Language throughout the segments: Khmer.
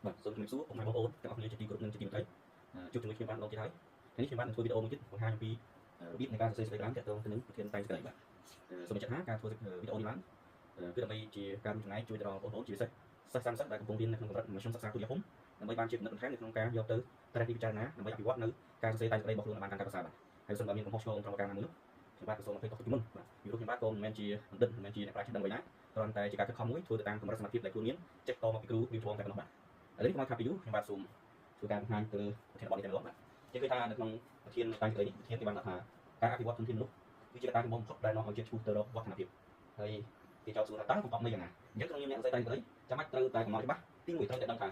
បាទសូមជម្រាបសួរពុកម៉ែបងប្អូនទាំងអស់គ្នាជាទីគោរពនិងជាទីមេត្រីជួបជាមួយខ្ញុំបានម្ដងទៀតហើយថ្ងៃនេះខ្ញុំបាននឹងធ្វើវីដេអូមួយទៀតបង្ហាញអំពីរបៀបនៃការសរសេរសេចក្តីឡើងទាក់ទងទៅនឹងប្រធានតែងសេចក្តីបាទសូមបញ្ជាក់ថាការធ្វើវីដេអូនេះឡើងគឺដើម្បីជាការរួមចំណែកជួយទៅដល់បងប្អូនជាពិសេសសិស្សសាស្ត្រដែលកំពុងរៀននៅក្នុងកម្រិតមធ្យមសិក្សាទុតិយភូមិដើម្បីបានជាគំនិតបន្ថែមនៅក្នុងការយកទៅត្រិះរិះពិចារណាដើម្បីអភិវឌ្ឍនៅការសរសេរតែងសេចក្តីរបស់ខ្លួនឲ្យបានកាន់តែប្រសើរបាទហើយសូមបើមានកំហុសឆ្គងត្រង់ប្រការណាមួយនោះខ្ញុំបាទក៏សូមអភ័យទោសទុកជាមុនបាទពីព្រោះខ្ញុំបាទក៏មិនមែនជាបណ្ឌិតមិនមែនជាអ្នកប្រាជ្ញដឹងអ្វីណាគ្រាន់តែជាការខិតខំមួយធ្វើទៅតាមកម្រិតសមត្ថភាពដែលខ្លួនមានចេះតមកពីគ្រូរៀបច្បងតែប៉ុណ្ណោះបាទឥឡូវនេះកុំឲ្យខាតពីយូរខ្ញុំបាទសូមធ្វើការបង្ហាញទៅលើប្រធានបទនេះតែម្ដងបាទគេឃើញថានៅក្នុងប្រធានតែងសេចក្តីនេះប្រធានគេបានដាក់ថាការអភិវឌ្ឍធនធានមនុស្សគឺជាកត្តាចម្បងបំផុតដែលនាំឲ្យជាតិឆ្ពោះទៅរកវឌ្ឍនភាពហើយគេចោទសួរថាតើបង្កប់ន័យយ៉ាងណាអញ្ចឹងក្នុងនាមអ្នកសរសេរតែងសេចក្តីចាំបាច់ត្រូវតែកំណត់ច្បាស់ទីមួយត្រូវតែដឹងថា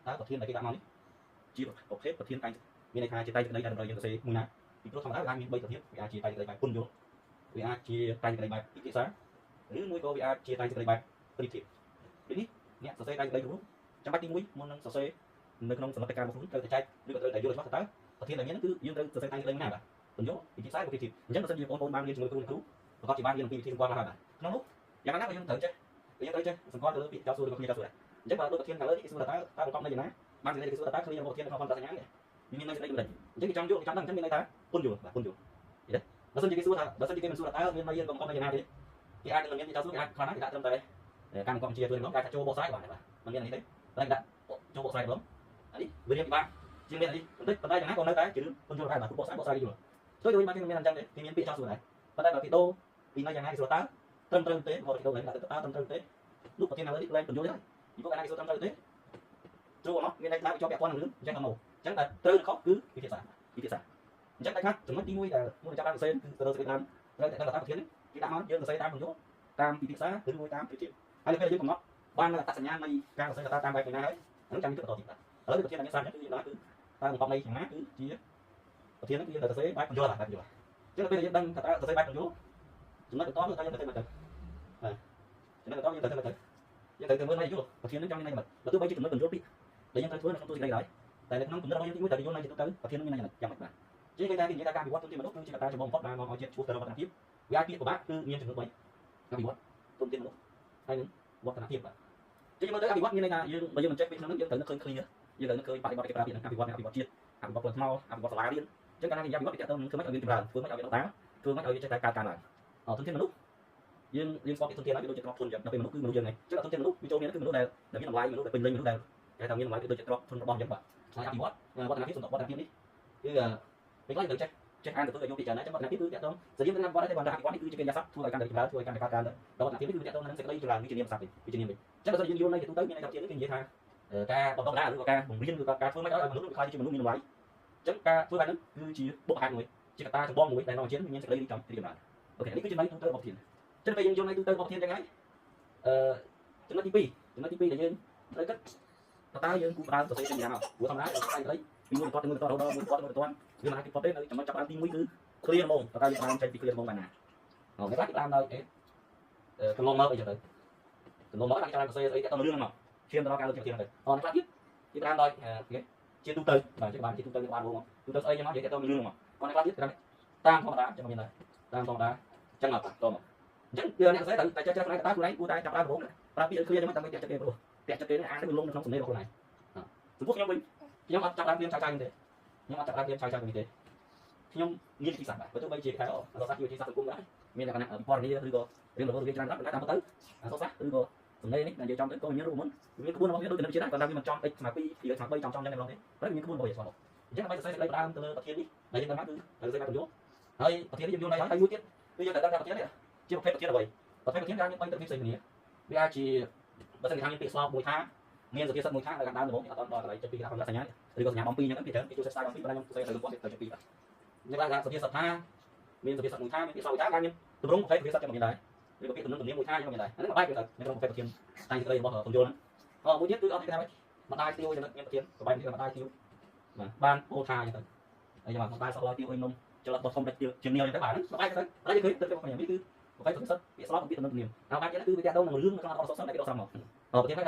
តើប្រធានដែលគេដាក់មកនេះជាប្រភេទប្រធានតែងមានន័យថាជាតែងសេចក្តីដែលតម្រូវយើងសរសេរមួយណាពីព្រោះធម្មតាវាអាចមាន3ប្រភេទវាអាចជាតែងសេចក្តីបែបពន្យល់វាអាចជាតែងសេចក្តីបែបពិភាក្សាឬមួយក៏វាអាចជាតែងសេចក្តីបែបប្រៀបធៀបដូចនេះអ្នកសរសេរតែងសេចក្តីគ្រប់ចាំបាច់ទី1មុននឹងសរសេរនៅក្នុងសមិទ្ធការរបស់ខ្លួនត្រូវតែចែកឬក៏ត្រូវតែយល់ច្បាស់ថាតើប្រធានដែលមានគឺយើងត្រូវសរសេរតែងសេចក្តីណាបាទពន្យល់ពិភាក្សាឬប្រៀបធៀបអញ្ចឹងបើសិនជាបងប្អូនបានរៀនជាមួយគ្រូគ្រូប្រកបជាបានរៀនអំពីវិធីសម្គាល់មកហើយបាទក្នុងនោះយ៉ាងណាក៏យើងត្រូវចេះយើងត្រូវចេះសម្គាល់ទៅលើពាក្យចោទសួរឬក៏គ្នាចោទសួរដែរអញ្ចឹងបើដូចប្រធានខាងលើនេះគេសួរថាតើតើបង្កប់នៅយ៉ាងណាបានសេចក្តីគេសួរថាតើឃ្លារបស់ប្រធាននៅក្នុងសញ្ញានេះវាមានន័យសេចក្តីមិនអញ្ចឹងគេចង់យល់គេចង់ដឹងអញ្ចឹងមានន័យថាពន្យល់បាទពន្យល់ឃើញទេបើសិនជាគេសួរថាបើសិនជាគេមិនសួរថាតើមានន័យបង្កប់នៅយ៉ាងណាទេគេអាចនឹងមានគេចោទសួរគេអាចខ្លះណាគេដាក់ត្រឹមតែការបង្កប់ជាជួយម្ដងគេថាចូលបកស្រាយបាទបាទមិនមាននេះទេតែគេដាក់ចូលបកស្រាយម្ដងអានេះវារៀងពិបាកជាងមាននេះបន្តិចប៉ុន្តែយ៉ាងណាក៏នៅតែជារឿងពន្យល់ដែរបាទបកស្រាយបកស្រាយយល់ជួយទៅវិញបាទគេមានអញ្ចឹងទេគេមានពាក្យចោទសួរដែរប៉ុន្តែបើគេដូរពីនៅយ៉ាងណាគេសួរតើត្រឹមត្រូវទេមកគេដូរឡើងដាក់ទៅតើត្រឹមត្រូវទេលោកប្រធានឥឡូវនេះលែងពន្យល់ទេហើយពីព្រោះកាលណាគេសួរត្រឹមត្រូវទេត្រួមកមានន័យថាវាជាប់ពាក់ព័ន្ធនឹងរឿងអញ្ចឹងអត់មកអញ្ចឹងតែត្រូវឬខុសគឺពិភាក្សាពិភាក្សាអញ្ចឹងតែថាចំណុចទី1ដែលមុនចាប់បានសរសេរគឺទៅលើសេចក្តីដើមត្រូវតែដឹងថាប្រធានគេដាក់មកយើងសរសេរតាមពន្យល់តាមពិភាក្សាឬមួយតាមប្រៀបធៀបហើយពេលយើងកំណត់បានអត្តសញ្ញាណនៃការសរសេរតាមបែបណាហើយហ្នឹងចាំមានបន្តទៀតបាទឥឡូវប្រធានដែលមានស្រាប់គឺយើងដឹងគឺតើបង្កប់នៃយ៉ាងណាគឺជាប្រធានហ្នឹងគឺយើងត្រូវសរសេរបែបពន្យល់បែបពន្យល់អញ្ចឹងពេលយើងដឹងថាតើសរសេរបែបពន្យល់ចំណុចបន្តគឺថាយើងត្រូវធ្វើមិនទៅបាទចំណុចបន្តយើងត្រូវធ្វើមិនទៅយើងត្រូវទៅមើលន័យយល់ប្រធានហ្នឹងចង់មានន័យមិនបើទោះបីជាចំណុចពន្យល់ពាក្យដែលយើងត្រូវធ្វើនៅក្នុងទូសេចក្តីឡើយតែនៅក្នុងគំនិតរបស់យើងទី1ត្រូវយល់ន័យជាទូទៅប្រធានហ្នឹងមានន័យយ៉ាងម៉េចបាទជាងគេថាគេនិយាយថាការវិវត្តទុនធានមនុស្សគឺជាកត្តាចម្បងបំផុតដែលនាំឲ្យជាតិឆ្ពោះទៅរកវឌ្ឍនភាពវាអាចពាក្យពិបាកគឺមានចំនួន3អភិវឌ្ឍទុនធានមនុស្សហើយនឹងវឌ្ឍនភាពបាទជាងមើលទៅអភិវឌ្ឍមានន័យថាយើងបើយើងមិនចេះពីក្នុងហ្នឹងយើងត្រូវនឹកឃើញឃ្លាយើងត្រូវនឹកឃើញបរិបទគេប្រើពាក្យហ្នឹងអភិវឌ្ឍអភិវឌ្ឍជាតិអភិវឌ្ឍផ្លូវថ្នល់អភិវឌ្ឍសាលារៀនអញ្ចឹងកាលណាគេនិយាយអភិវឌ្ឍវាទាក់ទងនឹងធ្វើម៉េចឲ្យមានចម្រើនធ្វើម៉េចឲ្យវាដុះដាលធ្វើម៉េចឲ្យវាចេះតែកើតកើនឡើងធនធានមនុស្សយើងយើងស្គាល់ពីធនធានហើយវាដូចជាទ្រព្យធនអញ្ចឹងដល់ពេលមនុស្សគឺមនុស្សយើងឯងអញ្ចឹងធនធានមនុស្សវាចូលមានគឺមនុស្សដែលមានតម្លៃមនុស្សដែលពេញលេញមនុស្សដែលគេថាមានតម្លៃដូចជាទ្រព្យធនរបស់អញ្ចឹងបាទហើយអភិវឌ្ឍវឌ្ឍនភាពសំដៅវឌ្ឍនភាពនេះគឺពេលខ្លះយើងត្រូវចេះចេះអានទៅធ្វើឲ្យយកពីច្រើនណាស់អញ្ចឹងវឌ្ឍនភាពគឺទាក់ទងស្រដៀងទៅនឹងវឌ្ឍទេគាត់ថាអភិវឌ្ឍនេះគឺជាកិរិយាសព្ទធ្វើឲ្យកាន់តែចម្រើនធ្វើឲ្យកាន់តែកើតកើនទៅដល់វឌ្ឍនភាពនេះគឺទាក់ទងនឹងសេចក្តីចម្រើនវាជានាមសព្ទវិញវាជានាមវិញអញ្ចឹងបើសិនយើងយល់នៅជាទូទៅមានន័យថាជានេះគឺនិយាយថាការបណ្ដុះបណ្ដាលឬក៏ការបង្រៀនឬក៏ការធ្វើម៉េចឲ្យមនុស្សវាក្លាយជាមនុស្សមានតម្លៃអញ្ចឹងការធ្វើបែបហ្នឹងគឺជាបុព្វហេតុមួយជាកត្តាចម្បងមួយដែលនាំឲ្យជាតិមានសេចក្តីរីកចម្រើន OK នេះគឺជាន័យទូទៅរបស់ធានអញ្ចឹងពេលយើងយល់ន័យទូទៅរបស់ធានយ៉ាងហើយអឺចំណុចទី2ចំណុចទី2ដែលយើងត្រូវគិតតើយើងគូផ្ដើមសរសេរពីណាមកព្រោះធម្មតាស្អីស្អីពីមួយបន្ទាត់ទៅមួយបន្ទាត់រហូតដល់មួយបន្ទាត់មួយបន្ទាត់វាមិនអាចគេផុតទេនៅចំណុចចាប់ផ្ដើមទី1គឺ clear ហ្មងតើយើងផ្ដើមចេញពី clear ហ្មងបែបណាអូអ្នកខ្លះគេផ្ដើមដោយអេកន្លងមកអីចឹងទៅកន្លងមកគេចាប់សរសេរអីតាក់ទងរឿងហ្នឹងមកឈាមទៅដល់ការលើកជាធានទៅអូអ្នកខ្លះទៀតគេផ្ដើមដោយគេជាទូទៅបាទជាបានជាទូទៅបានមកទូទៅស្អីចឹងមកនិយាយតាក់ទងរឿងហ្នឹងមកអូអ្នកខ្លះទៀតគេតាមធម្មតាចឹងមានដែរតាមធម្មតាចឹងមកតមកអញ្ចឹងគឺអ្នកសរសេរត្រូវតែចេះចេះខ្លួនឯងតើខ្លួនឯងគួរតែចាប់ដើមដំបូងប្រើពាក្យ clear ចឹងមកដើម្បីតាក់ចិត្តគេព្រោះតាក់ចិត្តគេនឹងអានទៅវាលងនៅក្នុងសំណេររបស់ខ្លួនឯងចំពោះខ្ញុំវិញខ្ញុំអត់ចាប់ដើមព្រាមឆៅឆៅទេខ្ញុំអត់ចាប់ដើមព្រាមឆៅឆៅនេះទេខ្ញុំមានវិធីសាស្ត្របាទបើទោះបីជាខែអក្សរសាស្ត្រជាវិធីសាស្ត្រសង្គមដែរមានលក្ខណៈពិពណ៌នាឬក៏រឿងរវើរវាយច្រើនដែរប៉ុន្តែតាមទៅអក្សរសាស្ត្រឬក៏សំណេរនេះនិយាយចំទៅក៏មានរូបមន្តវាមានក្បួនរបស់វាដូចជាដែរគាត់ថាវាមិនចំ x ស្មើ2 2 ស្មើ3ចំចំយ៉ាងនេះម្ដងទេប៉ុន្តែវាមានក្បួនរបស់វាស្គាល់អញ្ចឹងដើម្បីសរសេរសេចក្តីផ្ដើមទៅលើប្រធាននេះដែលយើងដឹងថាគឺត្រូវសរសេរបែបពន្យល់ហើយប្រធាននេះយើងយល់ហើយហើយមួយទៀតគឺយើងត្រូវដឹងថាប្រធាននេះជាប្រភេទប្រធានអ្វីប្រភេទប្រធានគេមាន3ប្រភេទផ្សេងគ្នាវាអាចជាបើសិនជាថាមានពាក្យស្លោកមួយថាមានសុភាសិតមួយថានៅខាងដើមដំបូងអត់ដល់កន្លែងចុចពីកំណត់សញ្ញាឬក៏សញ្ញាបំពីអញ្ចឹងគេច្រើនគេជួយសិក្សាបំពីប៉ុន្តែខ្ញុំសរសេរទៅគាត់ទៅចុចពីបាទនេះបាទថាសុភាសិតថាមានសុភាសិតមួយថាមានពាក្យស្លោកមួយថាគេមានទម្រង់ប្រភេទសុភាសិតចឹងមានដែរឬក៏ពាក្យទំនៀមទំនៀមមួយថាចឹងមានដែរអានេះបែបទៅនៅក្នុងប្រភេទប្រធានតែងសេចក្តីរបស់ពន្យល់ហ្នឹងអមួយទៀតគឺអត់គេថាម៉េចម្ដាយទាវចំណុចមានប្រធានក៏បែបនេះម្ដាយទាវបាទបានពោថាចឹងទៅហើយចាំម្ដាយសោះឡើយទាវអុយនំចលបោះធំតិចជាងនាវចឹងទៅបាទហ្នឹងបែបទៅតែយើងឃើញទៅខ្ញុំនេះគឺប្រភេទសុភាសិតពាក្យស្លោកពាក្យទំនៀមទំនៀមហើយបែបទៀតគឺវាទាក់ទងនឹងរឿងនៅក្នុងអក្សរសិល្ប៍ដែលគេដកស្រង់មកប្រធានថ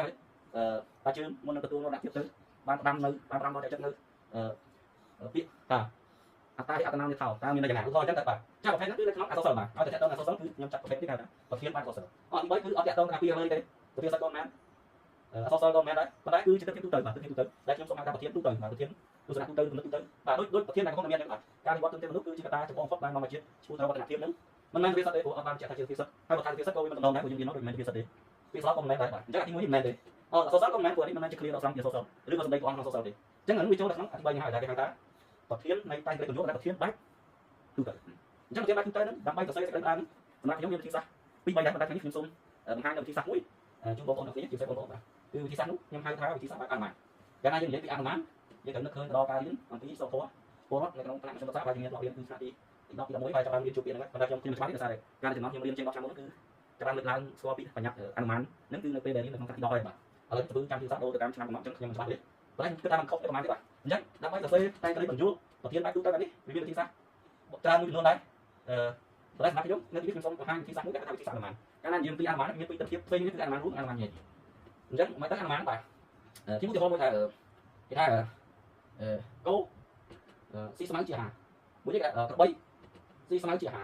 ាអឺតាជើងមុននឹងទទួលមរណភាពទៅបានផ្ដាំនៅបានផ្ដាំដល់ចិត្តនៅអឺពាក្យថាអត្តាអត្តនានិថោតើមានន័យយ៉ាងណាឧទាហរណ៍អញ្ចឹងទៅបាទចាប្រភេទហ្នឹងគឺនៅក្នុងអក្សរសិល្ប៍បាទឲ្យតែទាក់ទងអក្សរសិល្ប៍គឺខ្ញុំចាត់ប្រភេទនេះគេហៅថាប្រធានបែបអក្សរសិល្ប៍អទី3គឺអត់ទាក់ទងថាពីលើទេសុភាសិតក៏មិនមែន អក្សរសិល្ប៍ក៏មិនមែនដែរប៉ុន្តែគឺជាទិដ្ឋភាពទូទៅបាទទិដ្ឋភាពទូទៅដែលខ្ញុំសូមហៅថាប្រធានទូទៅបាទប្រធានទស្សនៈទូទៅគំនិតទូទៅបាទដូចប្រធានដែលកំពុងតែមានយ៉ាងបាទការវិវត្តទុនធានមនុស្សគឺជាកត្តាចម្បងបំផុតដែលនាំឲ្យជាតិឆ្ពោះទៅវឌ្ឍនភាពហ្នឹងមិនមែនវាសិតទេព្រោះអត់បានបញ្ជាក់ថាជាវាសិតហើយបើថាវាសិតក៏វាមិនតំណងដែរព្រោះយើងរៀនមកដូចមិនមែនវាសិតទេវាស្លាប់ក៏មិនមែនដែរបាទអញ្ចឹងអាទី1នេះមិនមែនទេអក្សរសិល្ប៍ក៏មិនមែនព្រោះនេះមិនមែនជាឃ្លាដកស្រង់ជាអក្សរសិល្ប៍ឬក៏សម្ដីព្រះអង្គក្នុងអក្សរសិល្ប៍ទេអញ្ចឹងអានោះវាចូលទៅក្នុងអធិប្បាយនេះហើយដែលគេហៅថាប្រធាននៃតែងកិច្ចបញ្យល់ដែលប្រធានបែបទូទៅអញ្ចឹងប្រធានបែបទូទៅហ្នឹងដើម្បីសរសេរសេចក្តីបានសម្រាប់ខ្ញុំមានវិធីសាស្ត្រពីរបីដែរប៉ុន្តែថ្ងៃនេះខ្ញុំសូមបង្ហាញនៅវិធីសាស្ត្រមួយជូនបងប្អូនទាំងគ្នាជាពិសេសបងប្អូនបាទគឺវិធីសាស្ត្រនោះខ្ញុំហៅថាវិធីសាស្ត្របែបអនុមានកាលណាយើងនិយាយពីអនុមានយើងត្រូវនឹកឃើញដល់ការរៀនអំពីសីលធម៌ពលរដ្ឋនៅក្នុងថ្នាក់មធ្យមសិក្សាបាទយើងរៀនដល់រៀនគឺថ្នាក់ទី10ទី11បាទចាប់បានរៀនជួបពីហ្នឹងប៉ុន្តែខ្ញុំច្បាស់ទេដោយសារតែការចំណងខ្ញុំរៀនជាង10ឆ្នាំមុនគឺចាប់បានលើកឡើងស្គាល់ពីបញ្ញត្តិអនុមានហ្នឹងគឺនៅពេលដែលរៀននៅក្នុងថ្នាក់ទី10ហើយបាទឥឡូវធ្វើកម្មវិធីសាស្ត្រដូរទៅតាមឆ្នាំកំណត់អញ្ចឹងខ្ញុំមិនច្បាស់ទេប៉ុន្តែខ្ញុំគិតថាมันខុសទៅប្រហែលទេបាទអញ្ចឹងដើម្បីសរសេរតែងក្តីបញ្យល់ប្រធានបែបទូទៅបែបនេះវាមានវិធីសាស្ត្រច្រើនមួយចំនួនដែរប៉ុន្តែសម្រាប់ខ្ញុំនៅទីនេះខ្ញុំសូមបង្ហាញវិធីសាស្ត្រមួយដែលគេហៅថាវិធីសាស្ត្រអនុមានកាលណាយើងពីអនុមានមានពីទិដ្ឋភាពផ្សេងនេះគឺអនុមានរួមអនុមានញែកអញ្ចឹងមិនទៅអនុមានបាទជាឧទាហរណ៍មួយថាគេថាគោស៊ីស្មៅជាអាហារមួយទៀតក្របីស៊ីស្មៅជាអាហារ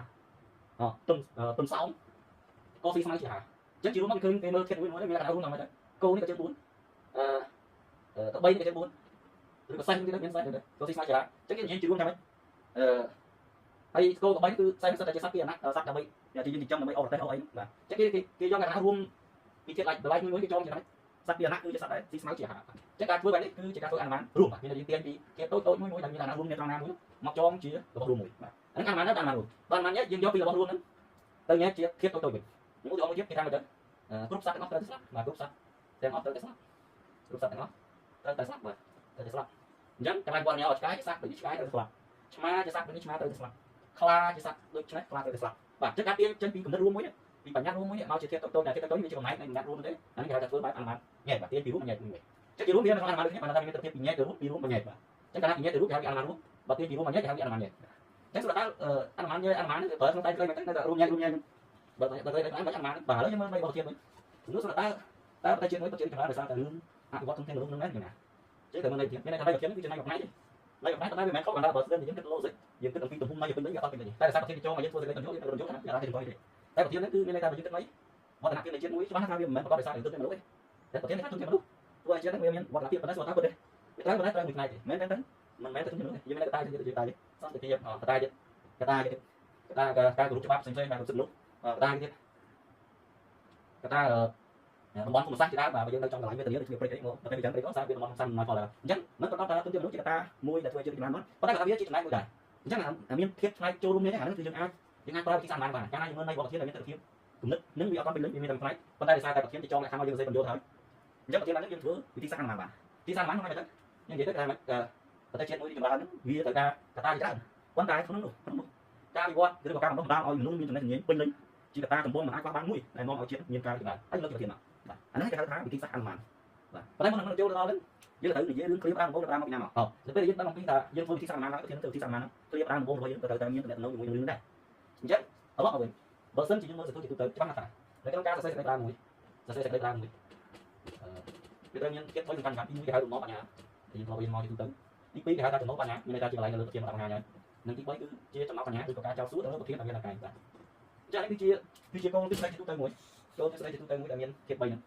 ទុនទុនសោមក៏ស៊ីស្មៅជាអាហារអញ្ចឹងជារួមមកឃើញគេមើលធាតុមួយមួយមានលក្ខណៈរួមដល់មិនទៅគោនេះក៏ជើង4ក្របីនេះក៏ជើង4ឬក៏សេះទៀតមានសេះទៀតក៏ស៊ីស្មៅជាអាហារអញ្ចឹងគេនិយាយជារួមថាម៉េចហើយគោក្របីគឺសេះសុទ្ធតែជាសត្វពីអាណាសត្វដើម្បីជាយើងចិញ្ចឹមដើម្បីអរទេសអីបាទអញ្ចឹងគេគេយកលក្ខណៈរួមពីធាតុឡៃមួយមួយគេចងជាម៉េចសត្វពីអាណាគឺជាសត្វដែលស៊ីស្មៅជាអាហារអញ្ចឹងការធ្វើបែបនេះគឺជាការធ្វើអនុមានរួមបាទមានយើងទាញពីធាតុតូចតូចមួយមួយដែលមានលក្ខណៈរួមគ្នាត្រង់ណាមួយមកចងជារបស់រួមមួយបាទអាហ្នឹងអនុមានទៅអនុមានរួមបើអនុមានយើងយកពីរបស់រួមហ្នឹងទៅញែកជាធាតុតូចតូចវិញខ្ញុំឧទាហរណ៍មួយទៀតគេថាមកទៅគ្រប់សត្វទាំងអស់ត្រូវតែស្លាប់បាទគ្រប់សត្វទាំងអស់ត្រូវតែស្លាប់គ្រប់សត្វទាំងអស់ត្រូវតែស្លាប់បាទត្រូវតែស្លាប់អញ្ចឹងកន្លែងវត្តញ៉ោឆ្កែជាសត្វដូចឆ្កែត្រូវតែស្លាប់ឆ្មាជាសត្វដូចនេះឆ្មាត្រូវតែស្លាប់ខ្លាជាសត្វដូចនេះខ្លាត្រូវតែស្លាប់បាទអញ្ចឹងការទាញចេញពីគំនិតរួមមួយពីបញ្ញត្តិរួមមួយមកជាធាតុតូចតូចតែធាតុតូចវាជាចំណែកនៃបញ្ញត្តិរួមទេអានេះគេហៅថាធ្វើបែបអនុមានញែកបាទទាញពីរួមមកញែកមួយចឹងជារួមវានៅក្នុងអនុមានដូចគ្នាបានថាមានទិដ្ឋភាពពីញែកទៅរួមពីរួមមកញែកបាទចឹងកាលណាពីញែកទៅរួមគេហៅពីអនុមានរួមបើទាញពីរួមមកញែកគេហៅពីអនុមានញែកចឹងសម្រាប់អនុមានញែកអនុមានគឺប្រើក្នុងតែខ្លីមកទៅនៅតែរួមញែករួមញែកបើបើតែអនុមានបាទឥឡូវយើងមើលបីរបស់ធាតុវិញសំណួរសម្រាប់តើប្រទេសជាតិមួយប្រទេសចម្រើនដោយសារតែរឿងអភិវឌ្ឍធនធានមនុស្សនឹងមែនទេណាចឹងតែមើលនៃធាតុមានន័យថានៃធាតុគឺជានៃកំណែទេនៃកំណែតែវាមិនមែនខុសกันដែរបើស្ទើរយើងគិត logic យើងគិតអំពីទំហំនៃពេញលេញវាអត់ពេញលេញតែដោយសារប្រធានគេចូលមកយើងធ្វើសេចក្តីបញ្យល់យើងបញ្យល់ថាវាអត់ទេទេតែប្រធាននេះគឺមានន័យថាយើងគិតនៃវឌ្ឍនភាពនៃជាតិមួយច្បាស់ថាវាមិនមែនប្រកបដោយសារទុនធានមនុស្សទេតែប្រធាននេះថាទុនធានមនុស្សធ្វើឲ្យជាតិហ្នឹងវាមានវឌ្ឍនភាពប៉ុន្តែស្គាល់ថាពិតទេវាត្រូវប៉ុន្តែត្រូវមួយផ្នែកទេមែនទេមិនមែនតែទុនធានមនុស្សទេយើងមានកត្តាយើងតាសន្តិភាពកត្តាទៀតកត្តាទៀតកត្តាការគោរពច្បាប់ផ្សេងៗបាទសិទ្ធិមនុស្សកត្តាទៀតកត្តាតំបន់ភូមិសាស្ត្រជាដើមបាទយើងនៅចំកន្លែងវេទនាដូចជាព្រៃអីមកតែពេលចឹងព្រៃក៏សារវាតំបន់ភូមិសាស្ត្រមិនផលដែរអញ្ចឹងមិនប្រកបថាទុនធានមនុស្សជាកត្តាមួយដែលធ្វើឲ្យជាតិចម្រើនមកប៉ុន្តែកត្តាវាជាចំណែកមួយដែរអញ្ចឹងមានភាពផ្នែកចូលរួមនេះអាហ្នឹងគឺយើងអាចប្រើវិធីសាស្ត្របានបាទកាលណាយើងមើលនៃវឌ្ឍធានដែលមានទិដ្ឋភាពគំនិតនឹងវាអត់ទាន់ពេញលេញវាមានតែផ្នែកប៉ុន្តែដោយសារតែប្រធានគេចងលក្ខខណ្ឌឲ្យយើងសរសេរបញ្យល់ហើយអញ្ចឹងប្រធានឡើងយើងធ្វើវិធីសាស្ត្រអនុមានបាទវិធីសាស្ត្រអនុមានហ្នឹងមិនទៅយើងនិយាយទៅថាប្រទេសជាតិមួយចម្រើនហ្នឹងវាត្រូវការកត្តាជាច្រើនប៉ុន្តែក្នុងនោះការវិវត្តឬក៏ការបណ្ដុះបណ្ដាលឲ្យមនុស្សមានចំណេះជំនាញពេញលេញជាកត្តាចម្បងមិនអាចខ្វះបានមួយដែលនាំឲ្យជាតិមានការចម្រើនហើយលើកប្រធានមកបាទអានេះគេហៅថាវិធីសាស្ត្រអនុមានបាទប៉ុន្តែមុននឹងចូលទៅដល់ហ្នឹងយើងត្រូវនិយាយរឿងឃ្លាផ្ដើមដំបូងទៅតាមមកពីណាមកដល់ពេលយើងដឹងអំពីថាយើងធ្វើវិធីសាស្ត្រអនុមានហើយប្រធានធ្វើវិធីសាស្ត្រអនុមានឃ្លាផ្ដើមដំបូងរបស់យើងក៏ត្រូវតែមានទំនាក់ទំនងជាមួយនឹងរឿងដែរអញ្ចឹងត្រឡប់មកវិញបើសិនជាយើងមើលសៀវភៅជាទូទៅច្បាស់ណាស់ថានៅក្នុងការសរសេរសេចក្តីប្រាមួយសរសេរសេចក្តីប្រាមួយវាត្រូវមានធាតុបីសំខាន់ៗទី1គេហៅចំណងបញ្ញាយើងធ្លាប់រៀនមកជាទូទៅទី2គេហៅថាចំណងបញ្ញាមានន័យថាជាកន្លែងនៅលើប្រធានបញ្ញាហើយនិងទី3គឺជាចំណងបញ្ញាឬក៏ការចោទសួរទៅលើប្រធានដែលមានដល់កាយបាទអញ្ចឹងនេះគឺជាគោលទិសដៅជាទូទៅមួយគោលទិសដៅជាទូទៅមួយដែលមានធាតុ3ហ្នឹ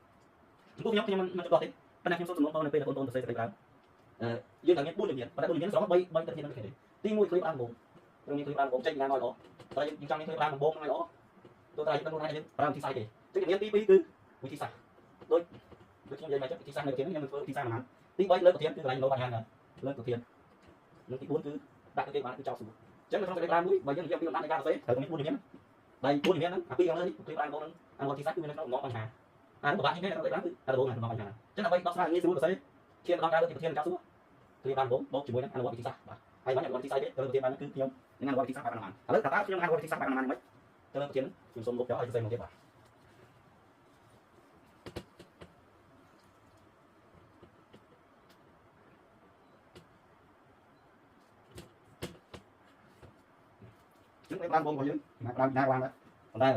ងចំពោះខ្ញុំខ្ញុំមិនច្បាស់ទេប៉ុន្តែខ្ញុំសូមសំណូមពរនៅពេលដែលបងប្អូនសរសេរសេចក្តីប្រាយើងត្រូវមាន4ជំនាញប៉ុន្តែ4ជំនាញសរុប3 3ទៅធាតុនឹងគ្នាទី1ឃ្លាបានដំបូងត្រូវមានឃ្លាបានដំបូងចេញពីណាមកល្អតែយើងចង់មានឃ្លាបានដំបូងហ្នឹងឲ្យល្អទោះតែយើងដឹងខ្លួនឯងយើងប្រើវិធីសាស្ត្រទេអញ្ចឹងជំនាញទី2គឺវិធីសាស្ត្រដូចខ្ញុំនិយាយមកចឹងវិធីសាស្ត្រនៅប្រធានខ្ញុំនឹងធ្វើវិធីសាស្ត្រប្រហែលទី3លើប្រធានគឺកន្លែងលោបញ្ហាហ្នឹងលើប្រធាននិងទី4គឺដាក់ទៅគេបានគឺចោលសួរអញ្ចឹងនៅក្នុងសេចក្តីប្រាមួយបើយើងនិយាយពីលំដាប់នៃការសរសេរត្រូវតែមាន4ជំនាញដៃ4ជំនាញហ្នឹងអាពីរខាងលើនេះឃ្លាបានដំបូងហ្នឹងអនុវត្តវិធីសាស្ត្រគឺមាននៅក្នុងដំណងបញ្ហាអានោះពិបាកជាងគេនៅក្នុងសេចក្តីប្រាគឺដំបូងដំណងបញ្ហាអញ្ចឹងដើម្បីដោះស្រាយងាយស្រួលសរសេរឈានដល់ការលើកពីប្រធានចោលសួរឃ្លាបានដំបូងបូកជាមួយនឹងអនុវត្តវិធីសាស្ត្របាទហើយបាញ់អនុវត្តវិធីសាស្ត្រទេទៅលើប្រធានបានគឺខ្ញុំនឹងអនុវត្តវិធីសាស្ត្របែបអនុមានឥឡូវតើខ្ញុំអនុវត្តវិធីសាស្ត្របែបអនុមានមិនទៅលើប្រធានខ្ញុំសូមលុបចោលឲ្យសរសេរមកទៀតបាទចឹងបានបងរបស់យើងណាបានណាបានដែរប៉ុន្តែ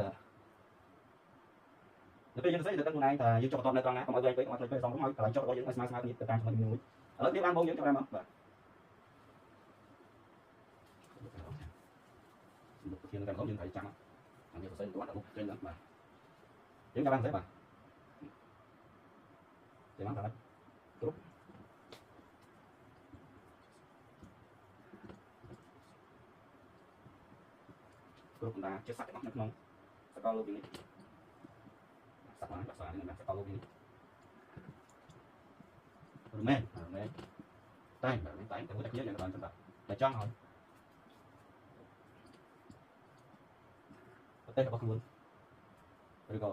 នៅពេលយើងសរសេរទៅដឹងខ្លួនឯងថាយើងចុះបន្ទាត់នៅត្រង់ណាកុំឲ្យវែងពេកកុំឲ្យខ្លីពេកសំរុំឲ្យកន្លែងចុះរបស់យើងឲ្យស្មើស្មើគ្នាទៅតាមចំណុចមួយឥឡូវវាបានបងយើងចាប់បានមកបាទលោកប្រធានតាមយើងត្រូវចាំអានេះសរសេរមិនទាន់ដល់ចេញដល់បាទយើងចាប់បានសរសេរបាទ តែមកដល់គ្រប់គ្រប់បណ្ដាជាសត្វទាំងអស់នៅក្នុងសកលលោកនេះសត្វហ្នឹងបាក់សានេះសកលលោកនេះរមែងរមែងតែងបាទតែងតែមួយតែគ្នាយ៉ាងដល់ចឹងបាទតែចង់ឲ្យប្រទេសរបស់ខ្លួនឬក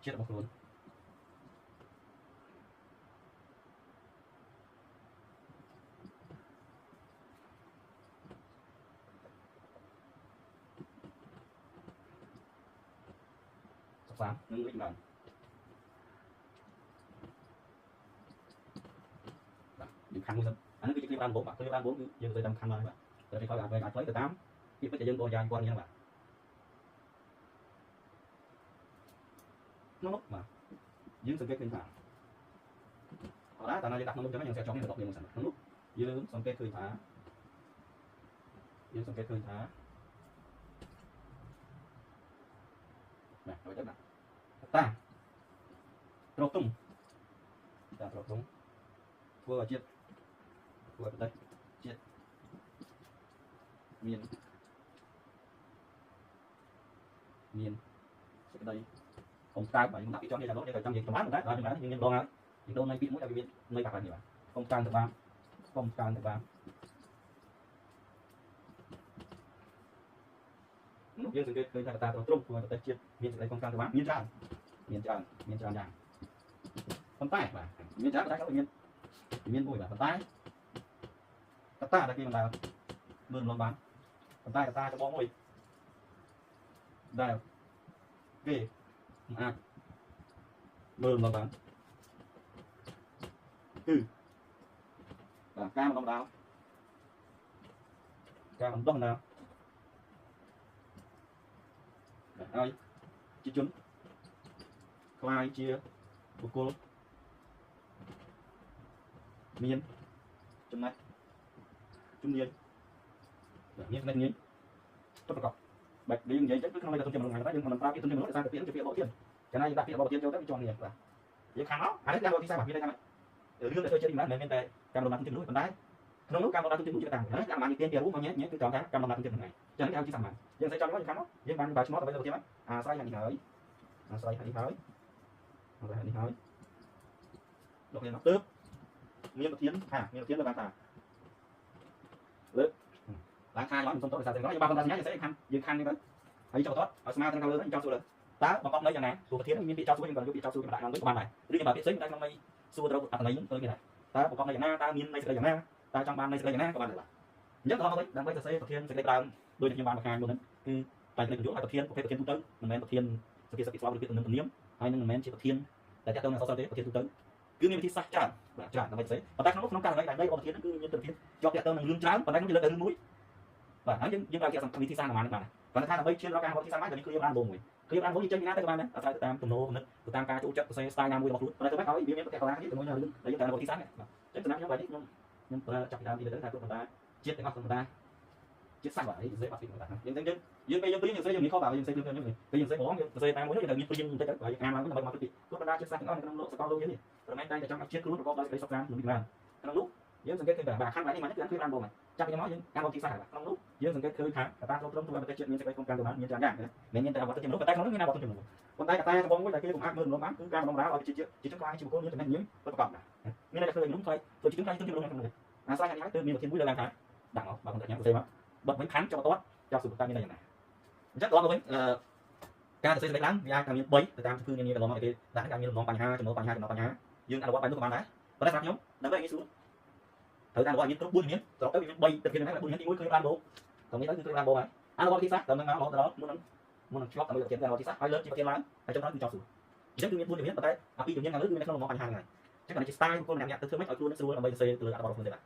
៏ជាតិរបស់ខ្លួនសុខសាន្តនិងរីកចម្រើនបាទយើងខណ្ឌមួយសិនអានេះគឺជាគ្លីបបានបងបាទគ្លីបបានបងគឺយើងទៅតាមខណ្ឌមកបាទតែពេលក្រោយអាចវែងអាចខ្លីទៅតាមពាក្យពេចន៍ដែលយើងបរិយាយគាត់យ៉ាងបាទក្នុងនោះបាទយើងសង្កេតឃើញថាអត់ដែរតែណាយើងដាក់ក្នុងនោះចឹងយើងសេចចង់នេះទៅដកយើងមួយសិនក្នុងនោះយើងសង្កេតឃើញថាយើងសង្កេតឃើញថាបាទហើយទៅបាទតាត្រកទុំតាត្រកទុំធ្វើឲ្យជាតិធ្វើឲ្យប្រទេសជាតិមានមានសេចក្តីកុំកើបបាទយើងដាក់ពីចង់នេះដល់យើងចង់និយាយប្រហែលតែដល់យើងយើងមានដងហើយយើងដូរនៃពាក្យមួយឲ្យវាមាននៃបាក់នេះបាទកុំកើទៅបានកុំកើទៅបាននោះយើងសង្កេតឃើញថាកត្តាត្រង់ធ្វើឲ្យប្រទេសជាតិមានសេចក្តីកុំកើទៅបានមានច្រើនមានច្រើនមានច្រើនយ៉ាងប៉ុន្តែបាទមានច្រើនតែក៏មានមានមួយបាទប៉ុន្តែកត្តាដែលគេមិនដែលមើលរំលងបានប៉ុន្តែកត្តាចម្បងមួយដែលគេមិនអាចមើលរំលងបានគឺបាទការបណ្ដុះបណ្ដាលការបណ្ដុះបណ្ដាលបាទឲ្យជាជនក្លាយជាបុគ្គលមានចំណេះជំនាញបាទមានចំណេះជំនាញពិតប្រាកដបែបយើងនិយាយចឹងគឺក្នុងន័យថាទុនធានមនុស្សហ្នឹងយើងមិនប្រើពាក្យទុនធានមនុស្សដោយសារតែពាក្យហ្នឹងជាពាក្យរបស់ធានកាលណាយើងដាក់ពាក្យរបស់ធានចូលទៅវាជាប់គ្នាបាទយើងខាងមកអានេះដាក់របស់ទីសាបាទមានន័យថារឿងដែលធ្វើជាតិនេះមិនមែនមានតែការបណ្ដុះទុនធានមនុស្សប៉ុន្តែក្នុងនោះការបណ្ដុះទុនធានមនុស្សជាតាំងហ្នឹងដាក់បានទានពីរួមមកញ៉ែគឺត្រង់ថាការបណ្ដុះទុនធានហ្នឹងឯងចឹងគេហៅជាសាមញ្ញយើងស្អីចំមកយើងខាងមកយើងបានបើឆ្មត់ដើម្បីទៅទៀតអាស្រ័យហានេះហើយអាស្រ័យហានេះហើយអាស្រ័យហានេះហើយលោករៀនមកទើបមានប្រធានថាមានប្រធានលើបានថាលើឡើងខាងមកខ្ញុំសុំទោសដោយសារតែយើងបានបណ្ដាសញ្ញាយើងស្អីខាងយើងខាងនេះទៅហើយចុះតឲ្យស្មើទាំងខាងលើហ្នឹងចង់សួរលើតើបង្កប់នៅយ៉ាងណាព្រោះប្រធានមានពាក្យចោលសួរយើងក៏យកពាក្យចោលសួរគេដាក់ក្នុងវិញក៏បានដែរឬយើងបើពាក្យផ្សេងតែក្នុងន័យសួរត្រូវអត្ថន័យហ្នឹងទៅគេដែរតើបង្កប់នៅយ៉ាងណាតើមានន័យសេចក្តីយ៉ាងណាតើចង់បានន័យសេចក្តីយ៉ាងណាក៏បានដែរបាទអញ្ចឹងដល់មកវិញដើម្បីសរសេរប្រធានសេចក្តីដើមដូចខ្ញុំបានបង្ហាញមុនហ្នឹងគឺតែលេខបញ្យល់ឲ្យប្រធានប្រភេទប្រធានទូទៅមិនមែនប្រធានសុភាសិតពិស្វឬពាក្យទំនៀមទំនៀមហើយនឹងមិនមែនជាប្រធានដែលតាក់ទងនឹងអក្សរសិល្ប៍ទេប្រធានទូទៅគឺមានវិធីសាស្ត្រច្រើនបាទច្រើនដើម្បីសរសេរប៉ុន្តែក្នុងក្នុងករណីដែលន័យរបស់ប្រធានហ្នឹងគឺមានប្រធានជាប់តាក់ទងនឹងរឿងច្រើនប៉ុន្តែខ្ញុំលើកតែរឿងមួយបាទហើយយើងយើងប្រើជាវិធីសាស្ត្រប្រហែលហ្នឹងបាទគាត់ថាដើម្បីឈានដល់ការវិធីសាស្ត្របានតែមានគ្រាបានបងមួយគ្រាបានបងយើងចេញពីណាទៅក៏បានដែរអាស្រ័យទៅតាមទំនោរគំនិតទៅតាមការចូលចិត្តសរសេរស្ទាយណាមួយរបស់ខ្លួនប៉ុន្តែទៅវិញឲ្យវាមានប្រតិកលាគ្នាជាមួយនឹងរឿងដែលយើងត្រូវវិធីសាស្ត្របាទអញ្ចឹងសម្រាប់ខ្ញុំបែបនេះខ្ញុំខ្ញុំប្រើចាប់ពីដើមទីទៅថាគ្រប់បណ្ដាជាតិទាំងអស់គ្រប់បណ្ដាជាតិសាសន៍បាទនេះសរសេរបាត់ពីបណ្ដាយើងយើងយើងពេលយើងព្រៀងយើងសរសេរយើងមានខុសបាទយើងសរសេរព្រៀងយើងពេលយើងសរសេរបងយើងសរសេរតាមមួយយើងត្រូវមានព្រៀងបន្តិចទៅបាទយើងអានឡើងដើម្បីមកពីគ្រប់បណ្ដាជាតិសាសន៍ទាំងអស់នៅក្នុងលោកសកលលោកយើងនេះប្រហែលតែចង់ឲ្យជាតិខ្លួនប្រកបដោយសេចក្តីសុខសាន្តនិងវិញ្ញាណក្នុងនោះយើងសង្កេតឃើញបាទខាងបែបនេះមកគឺគ្រាបានបងចាប់ពីមកយើងការវិធីសាស្ត្រក្នុងនោះយើងសង្កេតឃើញថាកត្តាគ្រប់គ្រងធ្វើឲ្យប្រទេសជាតិមានសេចក្តីកុំកាន់ទៅបានមានច្រើនយ៉ាងមិនមានតែអវត្តជាមនុស្សប៉ុន្តែក្នុងនោះមានអវត្តជាមនុស្សប៉ុន្តែកត្តាចម្បងមួយដែលគេពុំអាចមើលរំលងបានគឺការបណ្ដុះបណ្ដាលឲ្យជាជាជនខ្លាចជាបុគ្គលមានចំណេះញឹមពិតប្រាកដណាមានន័យថាឃើញមនុស្សខ្លាចធ្វើជាជនខ្លាចជាមនុស្សក្នុងនោះអាស្រ័យហើយទើបមានប្រធានមួយលើឡើងថាដាក់មកបើមិនតែញ៉ាំសរសេរមកបិទវិញខណ្ឌចុះបន្ទាត់ចោះសុខភាពមានន័យយ៉ាងណាអញ្ចឹងត្រឡប់មកវិញការសរសេរសេចក្តីឡើងវាអាចថាមាន3ទៅតាមធ្វើនានាកន្លងមកគេដាក់ការមានលំនាំបញ្ហាចំណូលបញ្ហាចំណោបញ្ហាយើងអនុវត្តបែបនោះក៏បានដែរប៉ុន្តែសម្រាប់ខ្ញុំដើម្បីឲ្យងាយស្រួលត្រូវតែអនុវត្តឲ្យមានគ្រប់4ជំនាញសរុបទៅវាមាន3ទៅធានហ្នឹង4ជំនាញទី1គឺបានបូកត្រង់នេះទៅគឺបានបូកហើយអនុវត្តវិធីសាស្ត្រដល់នឹងមករហូតដល់មុននឹងមុននឹងឆ្លប់ដើម្បីប្រធានអនុវត្តវិធីសាស្ត្រហើយលើកជាប្រធានឡើងហើយចុងក្រោយគឺចោលសួរអញ្ចឹងគឺមាន4ជំនាញប៉ុន្តែអាពីរជំនាញខាងលើគឺមានក្នុងលំនាំបញ្ហាហ្នឹងហើយអញ្ចឹងគាត់ជា style បុគ្គលម្នាក់ៗទៅធ្វើម៉េចឲ្យខ្លួននឹងស្រួលដើម្បីសរសេរទៅលើអត្ថបទរបស់ខ្លួនទេបាទ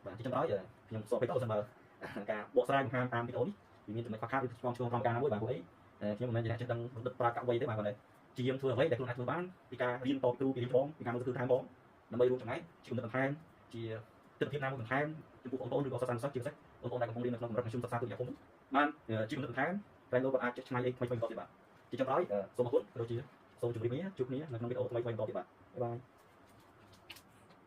បាទជាចុងក្រោយខ្ញុំសូមពេកទៅសិនបើការបកស្រាយបង្ហាញតាមវីដេអូនេះវាមានចំណុចខ្វះខាតឬឆ្លងឆ្លងត្រង់ការណាមួយបាទព្រោះអីខ្ញុំមិនមែនជាអ្នកចេះដឹងបណ្ឌិតប្រាកវីទេបាទគាត់តែជាយាមធ្វើអ្វីដែលខ្លួនអាចធ្វើបានពីការរៀនតពីគ្រូពីរៀនបងពីការមើលគឺថែមបងដើម្បីរួមចំណែកជាគំនិតបន្ថែមជាទិដ្ឋភាពណាមួយបន្ថែមចំពោះបងប្អូនឬក៏សិស្សានុសិស្សជាពិសេសបងប្អូនដែលកំពុងរៀននៅក្នុងកម្រិតមធ្យមសិក្សាទុតិយភូមិបានជាគំនិតបន្ថែមក្រែងលោកគាត់អាចចេះឆ្នៃអីថ្មីៗបន្តទៀតបាទជាចុងក្រោយសូមអរគុណក៏ដូចជាសូមជម្រាបលាជួបគ្នានៅក្នុងវីដេអូថ្មីៗបន្តទៀតបាទបាយបាយ។